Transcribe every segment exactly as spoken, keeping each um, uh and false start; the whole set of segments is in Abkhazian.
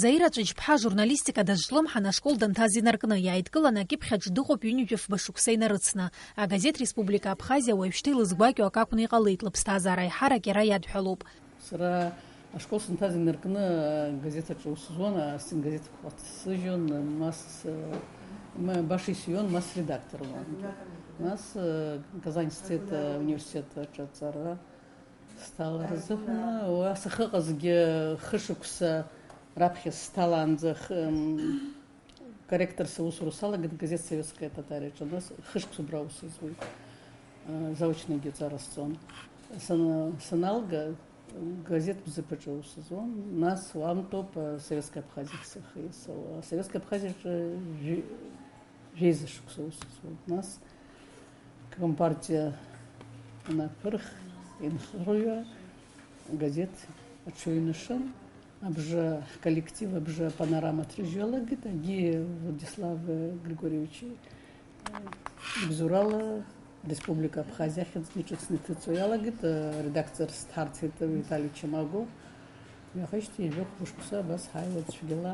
Заира Ҵәыџьԥҳа ажурналистика дазҿлымҳан ашкол данҭаз инаркны, иааидкыланы акьыԥхь аҿы дыҟоуп ҩынҩажәа фба шықәса инарыцны. Агазеҭ Республика Абхазиа уажәшьҭа илызгәакьоу акакәны иҟалеит лыԥсҭазаара, аиҳарак иара иадҳәалоуп. Сара ашкол санҭаз инаркны агазеҭ аҿы аус зуан, астенгазеҭ ҟаҵсыжьон, мас, ма-, баша исиуан, мас редакторуан. Нас, э, Казань сцеит, э, университет аҿы аҵара сҭалар азыҳәан, уа сахьыҟазгьы хышықәса раԥхьа сҭалаанӡа х-, м, корректорс аусура салагеит газеҭ Советская Татариаҿы, нас хышықәса убра аус зуеит, э, заочнагьы аҵара сҵон. Сана-, саналга, газеҭ Бзыԥ аҿы аус зуан, нас уантәоуп, э, Советская Абхазиахь сахьиасуа. Советская Абхазиаҿы жәи-, жәеиза шықәса аус зуан. Нас Компартиа анаԥырх, инхырҩа, агазеҭ аҽыҩнашын, абжа, ҳколлектив абжа апанорама аҭрыжьҩалагеит, егьи Владислав Григорьевич ибзоурала Республика Абхазиа ахьӡгьы ҿыцны иҭыҵуа иалагеит, аредакторс дҳарҭеит Витали Чамагәа. Уи аҟышьҭ ҩажәа хәба шықәса абас ҳааиуеит цәгьала,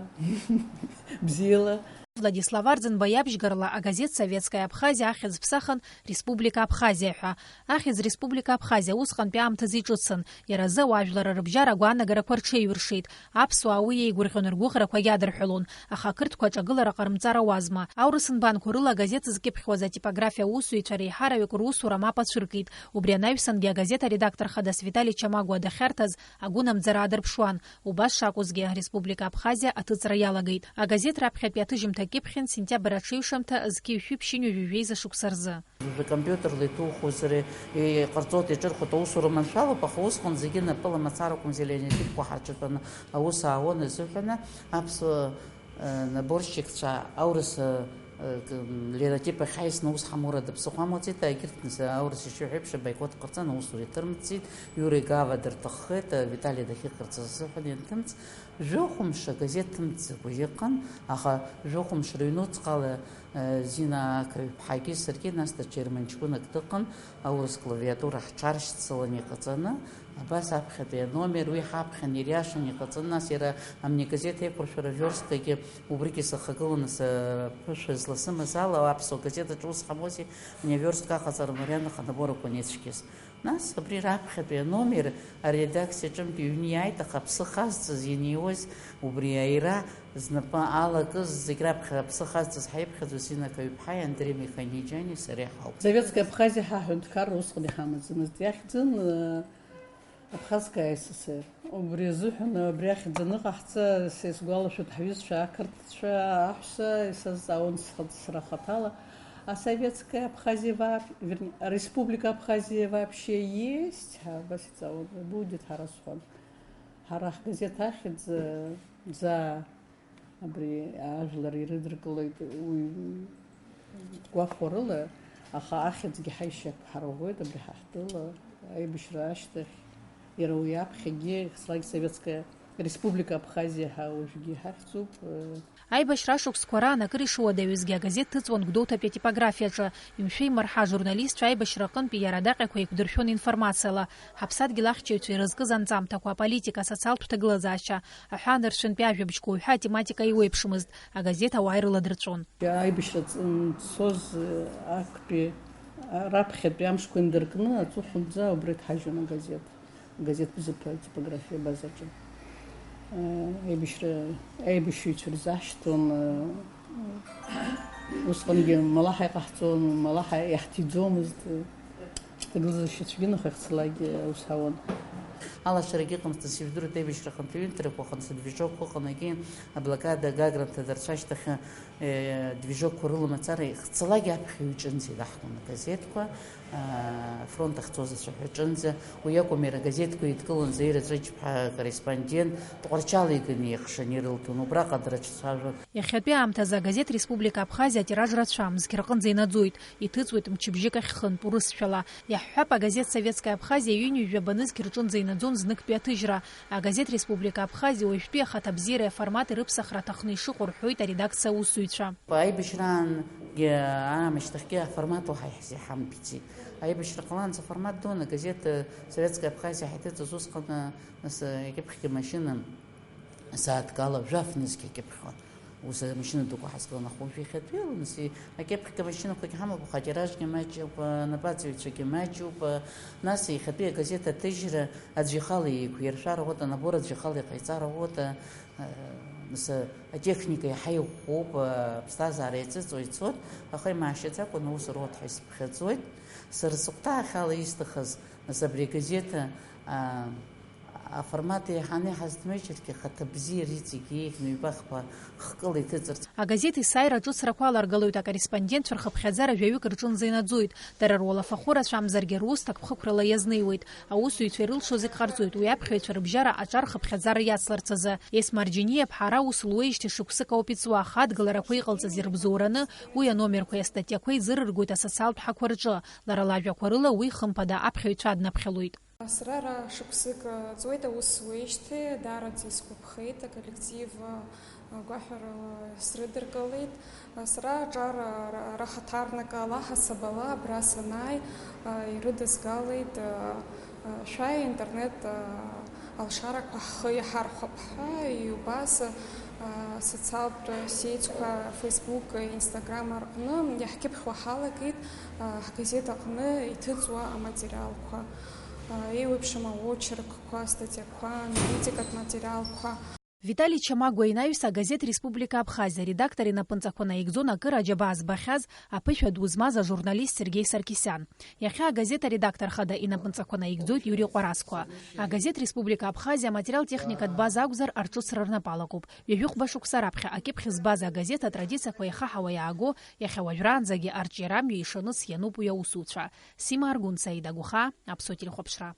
бзиала. Владислав Арӡынба иабжьгарала агазеҭ Советская Абхазия ахьӡ ԥсахын Республика Абхазиа ҳәа. Ахьӡ Республика Абхазиа усҟантәи аамҭазы иҿыцын. Иара азы ауаажәларра рыбжьара агәаанагарақәа рҽеиҩыршеит. Аԥсуаа уи еигәырӷьон, ргәыӷрақәагьы адырҳәалон, аха ақырҭқәа аҿагылара ҟарымҵар ауазма. Аурыс нбанқәа рыла агазеҭ зкьыԥхьуаз атипографиа аусзуҩцәа реиҳараҩык русура мап ацәыркит. Убри анаҩсангьы агазеҭ аредактор хадас Витали Чамагәа дахьарҭаз агәынамӡара аадырԥшуан. Убас шакәызгьы, Республика Абхазиа аҭыҵра иалагеит. Агазеҭ раԥхьатәи аҭыжьымҭа кьыԥхьын сентиабр аҽеҩшамҭа зқьи жәшәи ԥшьынҩажәи жәеиза шықәса рзы. Уажәы компиутерла иҭухозар, иҟарҵоит, иҿырхуеит, аусура маншәалоуп, аха усҟан зегьы напыла мацара акәымзи, линеотипқәа ҳарҿатәаны аус аауан азыҳәаны аԥсуа, э, наборщикцәа аурыс, э, э, к-, линеотип ахь ҳаисны аус ҳамоура даԥсыхәа амоуцеит, егьырҭ нас аурыс ишиҳәо еиԥш абаикот ҟарҵан, аусура иҭырмҵит, Иура Игава дырҭаххеит, э, Витали дахьыҟарҵаз азыҳәан ианҭымҵ, Жәохәымш агазеҭ ҭымҵӡакәа иҟан, аха жәохәымш рыҩнуҵҟала, э, Зина Ақаҩԥҳагьы саргьы, нас даҽа ерман ҷкәынак дыҟан, аурыс клавиатура ҳҽаршьцылан иҟаҵаны, абас аԥхьатәи аномер, уи ҳаԥхьан ириашан иҟаҵаны, нас иара амнигазеҭ еиқәыршәара виорсткагьы убригьы сахагыланы саԥышәа зласымаз ала, аԥсуа газеҭ аҿы ус ҳамози, ани авиорстка аҟаҵара марианахә анаборақәа анеицәгьаз. Нас абри раԥхьатәи аномер аредакциа аҿынтә иҩны иааит, аха аԥсы хазҵаз ианиуаз, убри аира знапы алакыз зегь раԥхьа аԥсы хазҵаз ҳаиԥхьаӡоу Зина Каҩԥҳаи Андреи Механиџьани сареи ҳауп. Советская Абхазиа ҳәа аҳәынҭқарра усҟан иҳамаӡамызт, иахьӡын, э, Абхазская ССР. Убри азыҳәан абри ахьӡ аныҟаҳҵа, са исгәалашәоит, ҳҩызцәа ақырҭцәа аҳәса исазҵаауан схаҭ-, сара хаҭала, а Советская Абхазия вооб-, вернее, Республика Абхазия вообще есть? Ҳәа абас иҵаауан, будет, ҳара сҳәон. Ҳара ҳгазеҭ ахьӡ, э, Ӡаа. Абри ажәлар ирыдыркылоит, уи гәахәарыла, аха ахьӡгьы ҳаишьақәҳарӷәӷәеит абри ҳаҳтәыла аибашьра ашьҭахь, иара уи аԥхьагьы, хәыцлак Советская Республика Абхазиа ҳәа уажәгьы иҳахьӡуп. Аибашьра ашықәсқәа раан акыр ишуадаҩызгьы агазеҭ ҭыҵуан Гәдоуҭатәи атипографиаҿы, ҩымшәа имырҳа ажурналистцәа аибашьра аҟынтәи иара адаҟьақәа еиқәдыршәон информациала, ҳаԥсадгьыл ахьчаҩцәа ирызкыз анҵамҭақәа, аполитика, асоциалтә ҭагылазаашьа, аҳәаанырцәынтәи ажәабжьқәа уҳәа атематика еиуеиԥшымызт, агазеҭ ауаа ирыладырҵәон. Аибашьра ц-, мцоз, э, актәи, а, раԥхьатәи амшқәа инаркны аҵыхәанӡа убра иҭҳажьуан агазеҭ, агазеҭ Бзыԥ атипографиа абазаҿы. Э, аибашьра, аибашьыҩцәа рзаашьҭуан, э, усҟангьы малаҳа иҟаҳҵон, малаҳа иаҳҭиӡомызт. Ҭагылазаашьацәгьы нахыхьцалакгьы аус ҳауан. Алашарагьы ыҟамызт, нас ижәдыруеит, аибашьра ахантәаҩынтәрақәа ыҟан, сыдвижокқәа ыҟан, егьи аблокада, Гагра анҭадарцәа ашьҭахь, э, движокқәа рыла мацара ихцалакгьы аԥхьаҩ иҿынӡа идаҳкуан агазеҭқәа, а, афронт ахьцоз ацәаҳәа аҿынӡа. Уи акәым, иара агазеҭқәа еидкылон Заира Ҵәыџьԥҳа акорреспондент, Тҟәарчал иганы иахшаны ирылҭон, убраҟа дрыцәажәон. Иахьатәи аамҭазы агазеҭ Республика Абхазиа атираж рацәам, зқьы рҟынӡа инаӡоит, иҭыҵуеит мчыбжьык ахь хынтә, урысшәала. Иаҳҳәап, агазеҭ Советская Абхазиа ҩынҩажәа банызқь рҿынӡа инаӡон зныктәи аҭыжьра. Агазеҭ Республика Абхазиа уажәтәи ахаҭабзиареи аформати рыԥсахра аҭахны ишыҟоу рҳәоит аредакциа аусзуҩцәа. Аибашьраангьы аамышьҭахьгьы аформат уаҳа иаҳзеиҳамтәӡеит. Аибашьра ҟалаанӡа аформат дуун, агазеҭ Советская Абхазиа ҳаиҭыҵыз усҟан, нас, акьыԥхьгьы машьына Сааҭк ала жәаф нызқь акьыԥхьуан. Ус амашьына дуқәа ҳазгылан, аха уажәы иахьатәиала, нас, и-, акьыԥхьга машьынақәагьы ҳамоуп, аха атиражгьы маҷуп, анапаҵаҩцәагьы маҷуп, нас иахьатәи агазеҭ аҭыжьра аӡә ихала еиқәиршәар ауеит, анабор аӡә ихала иҟаиҵар ауеит, нас, атехника иаҳа иӷәӷәоуп, аԥсҭазаара еиҵыҵуа ицоит, аха имаашьаӡакәа аус руеит ҳәа исыԥхьаӡоит. Сара сыхәҭаахьала исҭахыз, нас, абри агазеҭ, а, аформат еиҳаны иҳазҭмыжьыргьы, хаҭа бзиара иҵегьы еиӷьны ҩба-хԥа хкыла иҭыҵырц. Агазеҭ есааира аҿыцрақәа аларгалоит, акорреспондентцәа рхыԥхьаӡара жәаҩык рҿынӡа инаӡоит. Дара руалафахәы рацәамзаргьы, рус ҭакԥхықәрала иазнеиуеит. Аусзуҩцәа ирылшо зегь ҟарҵоит, уи аԥхьаҩцәа рыбжьара аҿар хыԥхьаӡара иацларц азы. Есма Арџьениа-ԥҳа ара аус луеижьҭеи шықәсык ауп иҵуа, аха адгыларақәа иҟалҵаз ирыбзоураны уи аномерқәеи астатиақәеи ӡырыргоит асоциалтә ҳақәа рҿы. Лара лажәақәа рыла уи, хымԥада, аԥхьаҩцәа днаԥхьалоит. Сара ара шықәсык ҵуеит аус зуеижьҭеи, даараӡа исгәаԥхеит, аколлектив гәаҳәарала срыдыркылеит. Сара аҿар ра-, рахаҭарнакы ала ҳасабала абра санааи, ирыдызгалеит, шәааи, интернет алшарақәа ҳхы иаҳархәап ҳәа, убас асоциалтә сетьқәа, Facebook, Instagram рҟны иаҳкьыԥхьуа ҳалагеит ҳгазеҭ аҟны иҭыҵуа аматериалқәа, еиуеиԥшым аочеркқәа, астатиақәа, аналитикатә материалқәа. Витали Чамагәа инаҩс агазеҭ Республика Абхазиа аредактор инапынҵақәа наигӡон акыр аџьабаа збахьаз, аԥышәа ду змаз ажурналист Сергеи Саркисиан. Иахьа агазеҭ аредактор хада инапынҵақәа наигӡоит Иури Ҟәарасқәа. Агазеҭ Республика Абхазиа аматериал-техникатә база акәзар, арҿыцра рнапы алакуп. Ҩажәихәба шықәса раԥхьа акьыԥхь збаз агазеҭ атрадициақәа иахаҳауа иааго, иахьа уажәраанӡагьы арҿиарамҩа ишаныз иануп уи аусуцәа. Сима Аргәын, Саида Гәыхаа, Аԥсуа телехәаԥшра.